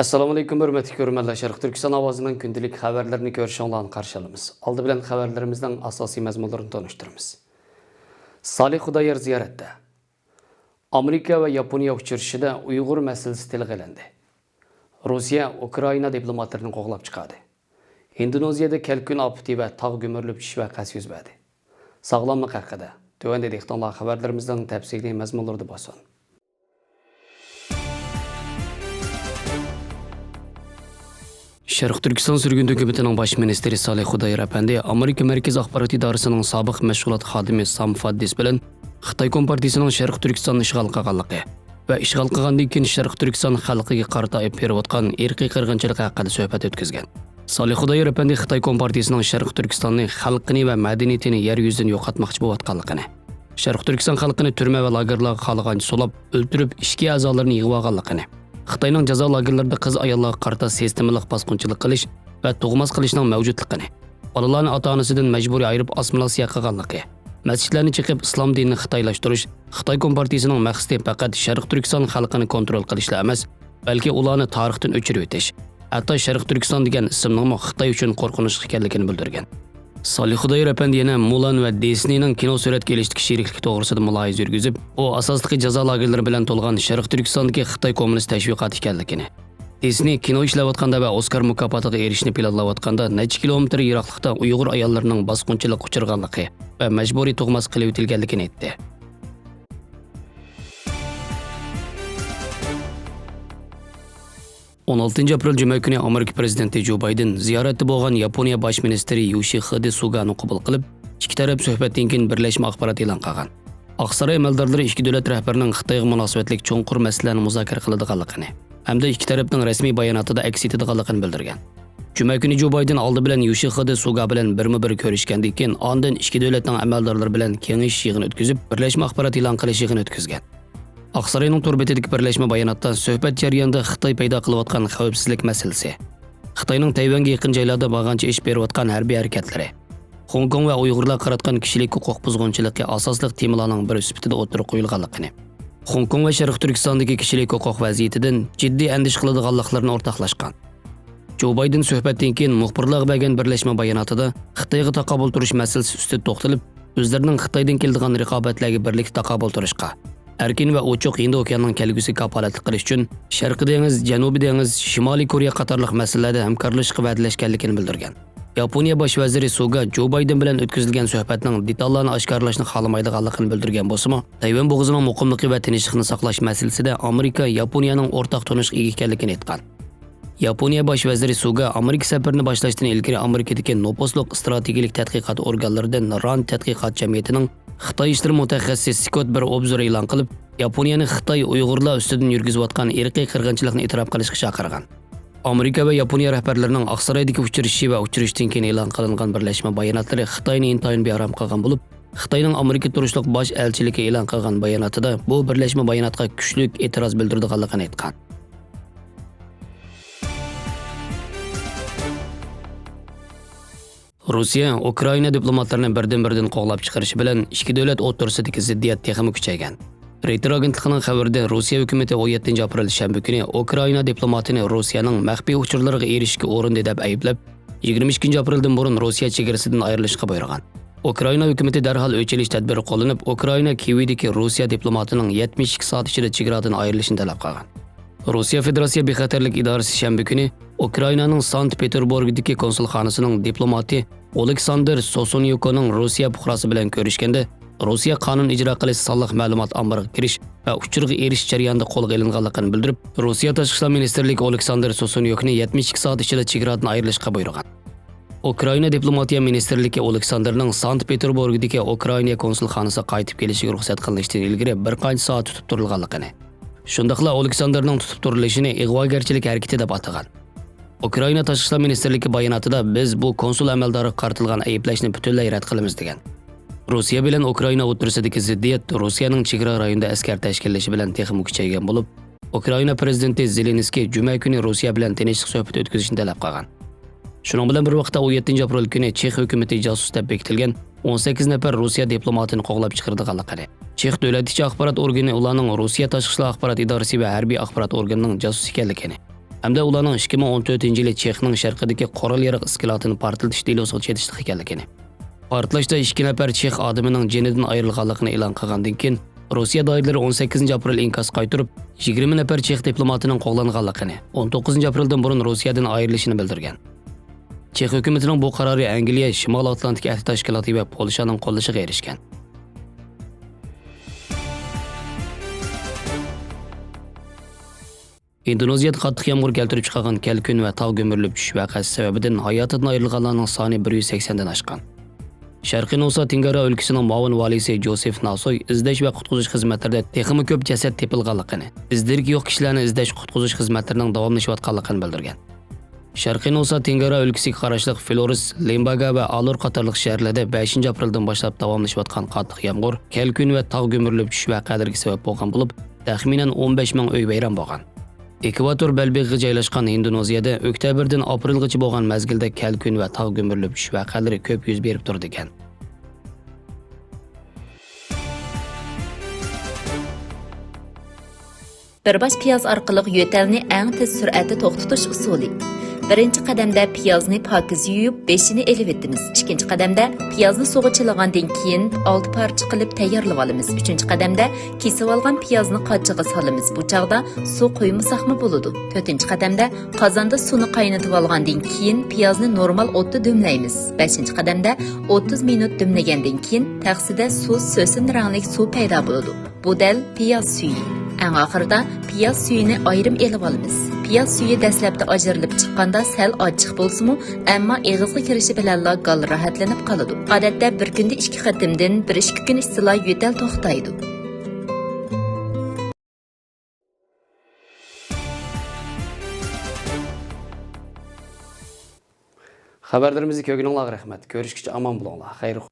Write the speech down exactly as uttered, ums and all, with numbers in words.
ئەسسالامۇئەلەيكۇم، ھۆرمەتلىك كۆرۈرمەنلەر. شەرقىي تۈركىستان ئاۋازىنىڭ كۈندىلىك خەۋەرلىرىنى كۆرۈشۈڭلارنى قارشى ئالىمىز. ئالدى بىلەن خەۋەرلىرىمىزنىڭ ئاساسىي مەزمۇنلىرىنى تونۇشتۇرىمىز. سالىھ خۇدايار زىيارەتتە. ئامېرىكا ۋە ياپونىيە ئۇچرىشىشىدا ئۇيغۇر مەسىلىسى تىلغا ئېلىندى. روسىيە ئۇكرائىنا دىپلوماتلىرىنى قوغلاپ چىقاردى. ئىندونېزىيەدە كەلكۈن ئاپىتى ۋە تاغ گۈمۈرۈلۈپ چۈشۈش ۋەقەسى يۈز بەردى. ساغلاملىق ھەققىدە. تۆۋەندە دىققىتىڭلار خەۋەرلىرىمىزنىڭ تەپسىلىي مەزمۇنلىرىدا بولسۇن. شەرقىي تۈركىستان سۈرگۈن ھۆكۈمىتىنىڭ باش مىنىستىرى سالىھ خۇدايار ئەپەندى ئامېرىكا مەركىزىي ئاخبارات ئىدارىسىنىڭ سابىق مەشغۇلات خادىمى سام فاددىس بىلەن خىتاي كومپارتىيىسىنىڭ شەرقىي تۈركىستاننى ئىشغال قىلغانلىقى ۋە ئىشغال قىلغاندىن كېيىن شەرقىي تۈركىستان خەلقىگە قارىتا ئېلىپ بېرىۋاتقان ئىرقىي قىرغىنچىلىقى ھەققىدە سۆھبەت ئۆتكۈزگەن. سالىھ خۇدايار ئەپەندى خىتاي كومپارتىيىسىنىڭ شەرقىي تۈركىستاننى، خەلقىنى ۋە مەدەنىيىتىنى يەر يۈزىدىن يوقاتماقچى بولۇۋاتقانلىقىنى، شەرقىي تۈركىستان خەلقىنى تۈرمە ۋە لاگېرلارغا خالىغانچە سولاپ، ئۆلتۈرۈپ، ئىچكى ئەزالىرىنى يىغىۋالغانلىقىنى، خىتاينىڭ جازا لاگېرلىرىدا قىز-ئاياللارغا قارىتا سىستېمىلىق باسقۇنچىلىق قىلىش ۋە تۇغماس قىلىشنىڭ مەۋجۇتلۇقىنى، بالىلارنى ئاتا-ئانىسىدىن مەجبۇرىي ئايرىپ، ئاسسىمىلياتسىيە قىلغانلىقى، مەسچىتلەرنى چېقىپ، ئىسلام دىنىنى خىتايلاشتۇرۇش، خىتاي كومپارتىيىسىنىڭ مەقسىتى پەقەت شەرقىي تۈركىستان خەلقىنى كونترول قىلىشلا ئەمەس، بەلكى ئۇلارنى تارىختىن ئۆچۈرۈۋېتىش، ھەتتا شەرقىي تۈركىستان دېگەن ئىسىمنىڭمۇ خىتاي ئۈچۈن قورقۇنچلۇق ئىكەنلىكىنى بىلدۈرگەن. سالىھ خۇدايار ئەپەندى يەنە مۇلان ۋە دىسنېينىڭ كىنو سۈرەتكە ئېلىشتىكى شېرىكلىكى توغرىسىدا مۇلاھىزە يۈرگۈزۈپ، ئۇ ئاساسلىقى جازا لاگېرلىرى بىلەن تولغان شەرقىي تۈركىستاندىكى خىتاي كوممۇنىست تەشۋىقاتى ئىكەنلىكىنى، دىسنېي كىنو ئىشلەۋاتقاندا ۋە ئوسكار مۇكاپاتىغا ئېرىشىشنى پىلانلاۋاتقاندا نەچچە كىلومېتىر يىراقلىقتا ئۇيغۇر ئاياللىرىنىڭ باسقۇنچىلىققا ئۇچرىغانلىقى ۋە مەجبۇرىي تۇغماس قىلىۋېتىلگەنلىكىنى ئېيتتى. ئون ئالتىنچى ئاپرېل جۈمە كۈنى ئامېرىكا پىرېزىدېنتى جو بايدېن زىيارەتتە بولغان ياپونىيە باش مىنىستىرى يوشىخىدې سۇگانى قوبۇل قىلىپ، ئىككى تەرەپ سۆھبەتتىن كېيىن بىرلەشمە ئاخبارات ئېلان قىلغان. ئاقساراي ئەمەلدارلىرى ئىككى دۆلەت رەھبىرىنىڭ خىتايغا مۇناسىۋەتلىك چوڭقۇر مەسىلىلەرنى مۇزاكىرە قىلىدىغانلىقىنى ھەمدە ئىككى تەرەپنىڭ رەسمىي باياناتىدا ئەكس ئېتىدىغانلىقىنى بىلدۈرگەن. جۈمە كۈنى جو بايدېن ئالدى بىلەن يوشىخىدې سۇگا بىلەن بىرمۇ بىر كۆرۈشكەندىن كېيىن، ئاندىن ئىككى دۆلەتنىڭ ئەمەلدارلىرى بىلەن كېڭىشىش يىغىنى ئۆتكۈزۈپ، بىرلەشمە ئاخبارات ئېلان قىلىش يىغىنى ئۆتكۈزگەن. ئاقساراينىڭ تور بېتىدىكى بىرلەشمە باياناتتا سۆھبەت جەريانىدا خىتاي پەيدا قىلىۋاتقان خەۋپسىزلىك مەسىلىسى، خىتاينىڭ تەيۋەنگە يېقىن جايلاردا بارغانچە ئېلىپ بېرىۋاتقان ھەربىي ھەرىكەتلىرى، خوڭكوڭ ۋە ئۇيغۇرلارغا قاراتقان كىشىلىك ھوقۇق بۇزغۇنچىلىقى ئاساسلىق تېمىلارنىڭ بىرى سۈپىتىدە ئوتتۇرىغا قويۇلغانلىقىنى، خوڭكوڭ ۋە شەرقىي تۈركىستاندىكى كىشىلىك ھوقۇق ۋەزىيىتىدىن جىددىي ئەندىشە قىلىدىغانلىقلىرىنى ئورتاقلاشقان. جو بايدېن سۆھبەتتىن كېيىن مۇخبىرلارغا بەرگەن بىرلەشمە باياناتىدا خىتايغا تاقابىل تۇرۇش مەسىلىسى ئۈستىدە توختىلىپ، ئۆزلىرىنىڭ خىتايدىن كېلىدىغان رىقابەتلەرگە بىرلىكتە تاقابىل تۇرۇشقا، ئەركىن ۋە ئوچۇق ھىندى ئوكيانىنىڭ كەلگۈسىگە كاپالەتلىك قىلىش ئۈچۈن شەرقىي دېڭىز، جەنۇبىي دېڭىز، شىمالىي كورېيە قاتارلىق مەسىلىلەردە ھەمكارلىشىشقا ۋەدىلەشكەنلىكىنى بىلدۈرگەن. ياپونىيە باش ۋەزىرى سۇگا جو بايدېن بىلەن ئۆتكۈزۈلگەن سۆھبەتنىڭ دېتاللارنى ئاشكارىلاشنى خالىمايدىغانلىقىنى بىلدۈرگەن بولسىمۇ، تەيۋەن بوغۇزىنىڭ مۇقىملىقى ۋە تىنچلىقىنى ساقلاش مەسىلىسىدە ئامېرىكا ياپونىيەنىڭ ئورتاق تونۇشقا ئىگە ئىكەنلىكىنى ئېيتقان. ياپونىيە باش ۋەزىرى سۇگا ئامېرىكا سەپىرىنى باشلاشتىن ئىلگىرى ئامېرىكىدىكى نوپۇسلۇق ئىستراتېگىيىلىك تەتقىقات ئورگانلىرىدىن راند تەتقىقات جەمئىيىتىنىڭ خىتاي ئىشلىرى مۇتەخەسسىسى سكوت بىر ئوبزور ئېلان قىلىپ، ياپونىيەنى خىتاي ئۇيغۇرلار ئۈستىدىن يۈرگۈزۈۋاتقان ئىرقىي قىرغىنچىلىقنى ئېتىراپ قىلىشقا چاقىرغان. ئامېرىكا ۋە ياپونىيە رەھبەرلىرىنىڭ ئاقسارايدىكى ئۇچرىشىشى ۋە ئۇچرىشىشتىن كېيىن ئېلان قىلىنغان بىرلەشمە باياناتلىرى خىتاينى ئىنتايىن بىئارام قىلغان بولۇپ، خىتاينىڭ ئامېرىكىدا تۇرۇشلۇق باش ئەلچىلىكى ئېلان قىلغان باياناتىدا بۇ بىرلەشمە باياناتقا كۈچلۈك ئېتىراز بىلدۈرىدىغانلىقىنى ئېيتقان. روسىيە ئۇكرائىنا دىپلوماتلىرىنى بىردىن-بىردىن قوغلاپ چىقىرىشى بىلەن ئىككى دۆلەت ئوتتۇرىسىدىكى زىددىيەت تېخىمۇ كۈچەيگەن. رېيتېر ئاگېنتلىقىنىڭ خەۋىرىدە، روسىيە ھۆكۈمىتى ئون يەتتىنچى ئاپرېل شەنبە كۈنى ئۇكرائىنا دىپلوماتىنى روسىيەنىڭ مەخپىي ئۇچۇرلىرىغا ئېرىشىشكە ئۇرۇندى دەپ ئەيىبلەپ، يىگىرمە ئىككىنچى ئاپرېلدىن بۇرۇن روسىيە چېگرىسىدىن ئايرىلىشقا بۇيرۇغان. ئۇكرائىنا ھۆكۈمىتى دەرھال ئۆچ ئېلىش تەدبىرى قوللىنىپ، ئۇكرائىنا كىيېۋدىكى روسىيە دىپلوماتىنىڭ يەتمىش ئىككى سائەت ئىچىدە چېگرادىن ئايرىلىشىنى تەلەپ قىلغان. روسىيە فېدېراتسىيە بىخەتەرلىك ئىدارىسى شەنبە كۈنى ئۇكرائىنانىڭ سانكت پېتېربۇرگدىكى كونسۇلخانىسىنىڭ دىپلوماتى ئولېكساندىر سوسۇنيوكونىڭ روسىيە پۇقراسى بىلەن كۆرۈشكەندە، روسىيە قانۇن ئىجرا قىلىش سانلىق مەلۇمات ئامبىرىغا كىرىش ۋە ئۇچۇرغا ئېرىشىش جەريانىدا قولغا ئېلىنغانلىقىنى بىلدۈرۈپ، روسىيە تاشقى ئىشلار مىنىستىرلىكى ئولېكساندىر سوسۇنيوكنى يەتمىش ئىككى سائەت ئىچىدە چېگرادىن ئايرىلىشقا بۇيرۇغان. ئۇكرائىنا دىپلوماتىيە مىنىستىرلىكى ئولېكساندىرنىڭ سانكت پېتېربۇرگدىكى ئۇكرائىنا كونسۇلخانىسىغا قايتىپ كېلىشىگە رۇخسەت قىلىنىشتىن ئىلگىرى بىر قانچە سائەت تۇتۇپ تۇرۇلغانلىقىنى، شۇنداقلا ئولېكساندىرنىڭ تۇتۇپ تۇرۇلۇشىنى ئىغۋاگەرچىلىك ھەرىكىتى دەپ ئاتىغان. ئۇكرائىنا تاشقى ئىشلار مىنىستىرلىكى باياناتىدا، «بىز بۇ كونسۇل ئەمەلدارىغا قارىتىلغان ئەيىبلەشنى پۈتۈنلەي رەت قىلىمىز» دېگەن. روسىيە بىلەن ئۇكرائىنا ئوتتۇرىسىدىكى زىددىيەت روسىيەنىڭ چېگرا رايونىدا ئەسكەر تەشكىللىشى بىلەن تېخىمۇ كۈچەيگەن بولۇپ، ئۇكرائىنا پىرېزىدېنتى زېلېنسكىي جۈمە كۈنى روسىيە بىلەن تىنچلىق سۆھبىتى ئۆتكۈزۈشنى تەلەپ قىلغان. شۇنىڭ بىلەن بىر ۋاقىتتا، ئون يەتتىنچى ئاپرېل كۈنى چېخ ھۆكۈمىتى جاسۇس دەپ بېكىتىلگەن ئون سەككىز نەپەر روسىيە دىپلوماتىنى قوغلاپ چىقىرىدىغانلىقىنى، چېخ دۆلەت ئىچى ئاخبارات ئورگىنى ئۇلارنىڭ روسىيە تاشقى ئىشلار ئاخبارات ئىدارىسى ۋە ھەربىي ئاخبارات ئورگىنىنىڭ جاسۇسى ئىكەنلىكىنى، ھەمدە ئۇلارنىڭ ئىككى مىڭ ئون تۆتىنچى يىلى چېخنىڭ شەرقىدىكى قورال يېرىق ئىسكىلاتىنى پارتلىتىش دېلوسىغا چېتىشلىق ئىكەنلىكىنى، پارتلاشتا ئىككى نەپەر چېخ ئادىمىنىڭ جېنىدىن ئايرىلغانلىقىنى ئېلان قىلغاندىن كېيىن، روسىيە دائىرىلىرى ئون سەككىزىنچى ئاپرېل ئىنكاس قايتۇرۇپ، يىگىرمە نەپەر چېخ دىپلوماتىنىڭ قوغلانغانلىقىنى، ئون توققۇزىنچى ئاپرېلدىن بۇرۇن روسىيەدىن ئايرىلىشىنى بىلدۈرگەن. چېخ ھۆكۈمىتىنىڭ بۇ قارارى ئەنگلىيە، شىمال ئاتلانتىك ئەھدى تەشكىلاتى ۋە پولشانىڭ قوللىشىغا ئېرىشكەن. ئىندونېزىيەدە قاتتىق يامغۇر كەلتۈرۈپ چىقارغان كەلكۈن ۋە تاغ گۈمۈرۈلۈپ چۈشۈش ۋەقەسى سەۋەبىدىن ھاياتىدىن ئايرىلغانلارنىڭ سانى بىر يۈز سەكسەندىن ئاشقان. شەرقىي نۇسا تېنگارا ئۆلكىسىنىڭ مۇئاۋىن ۋالىيسى جوزېف ناسوي ئىزدەش ۋە قۇتقۇزۇش خىزمەتلىرىدە تېخىمۇ كۆپ جەسەت تېپىلغانلىقىنى، ئىز-دېرىكى يوق كىشىلەرنى ئىزدەش قۇتقۇزۇش خىزمەتلىرىنىڭ داۋاملىشىۋاتقانلىقىنى بىلدۈرگەن. شەرقىي نۇسا تېنگارا ئۆلكىسىگە قاراشلىق فلورىس، لىمباگا ۋە ئالۇر قاتارلىق شەھەرلەردە بەشىنچى ئاپرېلدىن باشلاپ داۋاملىشىۋاتقان قاتتىق يامغۇر، كەلكۈن ۋە تاغ گۈمۈرۈلۈپ چۈشۈش ۋەقەلىرىگە سەۋەب بولغان بولۇپ، تەخمىنەن ئون بەش مىڭ ئۆي ۋەيران بولغان. ئېكۋاتور بەلبېغىغا جايلاشقان ھىندونېزىيەدە ئۆكتەبىردىن ئاپرېلغىچە بولغان مەزگىلدە كەلكۈن ۋە تاغ گۈمۈرۈلۈپ چۈشۈش ۋەقەلىرى كۆپ يۈز بېرىپ تۇرىدىكەن. بىر باش پىياز ئارقىلىق يۆتەلنى ئەڭ تېز سۈرئەتتە توختىتىش ئۇسۇلى. بىرىنچى قەدەمدە پىيازنى پاكىز يۇيۇپ، بېشىنى ئېلىۋېتىمىز. ئىككىنچى قەدەمدە پىيازنى سۇغا چىلىغاندىن كېيىن، ئالتە پارچە قىلىپ تەييارلىۋالىمىز. ئۈچىنچى قەدەمدە كېسىۋالغان پىيازنى قاچىغا سالىمىز. بۇ چاغدا سۇ قۇيمىساقمۇ بولىدۇ. تۆتىنچى قەدەمدە قازاندا سۇنى قاينىتىۋالغاندىن كېيىن، پىيازنى نورمال ئوتتا دۈملەيمىز. بەشىنچى قەدەمدە ئوتتۇز مىنۇت دۈملىگەندىن كېيىن، تەخسىدە سۇس سۆسۈن رەڭلىك سۇ پەيدا بولىدۇ. بۇ دەل پىياز سۈيى. ئەڭ ئاخىرىدا پىياز سۈيىنى ئايرىم ئېلىۋالىمىز. پىياز سۈيى دەسلەپتە ئاجرىلىپ چىققاندا سەل ئاچچىق بولسىمۇ، ئەمما ئېغىزغا كىرىشى بىلەنلا گال راھەتلىنىپ قالىدۇ. ئادەتتە بىر كۈندە ئىككى قېتىمدىن بىر ئىككى كۈن ئىچسىلا يۆتەل توختايدۇ. خەۋەرلىرىمىزنى كۆرگىنىڭلارغا رەھمەت. كۆرۈشكىچە ئامان بولۇڭلار. خەير.